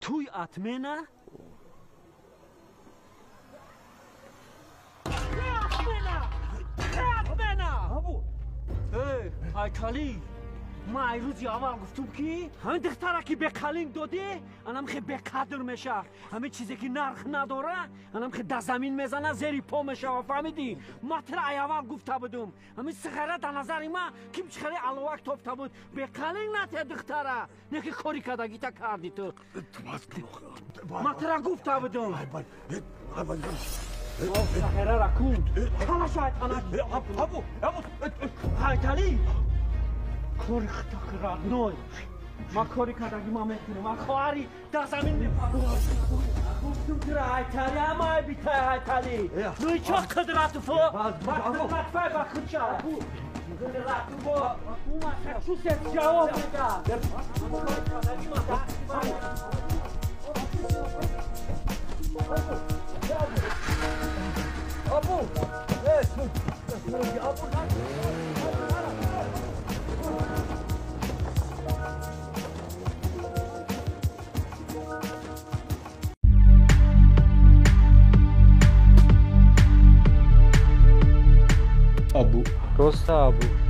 Туй отмена? Отмена! Отмена! Эй, Айтали! Ман ай рӯзи аввал гуфтум ки ҳамин духтара ки беқалин додӣ, анам хе беқадр меша. Ҳамин чизе ки нарх надора, анам хе да замин мезана, зери по мешава, фаҳмидӣ? Ман тира ай аввал гуфта будум. Ҳамин сихара дар назари ман ким чихари аловак тофта буд. Беқалин натия духтара. Не ки кори кардагита кардӣ ту. Ман тира гуфта будум. Сахарара кун. Калаша айтана. Айтали! Кори хитак родной. Ман кори кардаги ман мекунам. Ман хоҳари дар замин мепарам. Гуфтум тира Айтали, ама ай битай Айтали. Ну и чо қудратуфо? Ба қудратфай ба худша. Қудратуфо. У Массачусетс ҷавоб меда. Кори кардаги ман дар Абу! Абу! Абу. Просто Абу.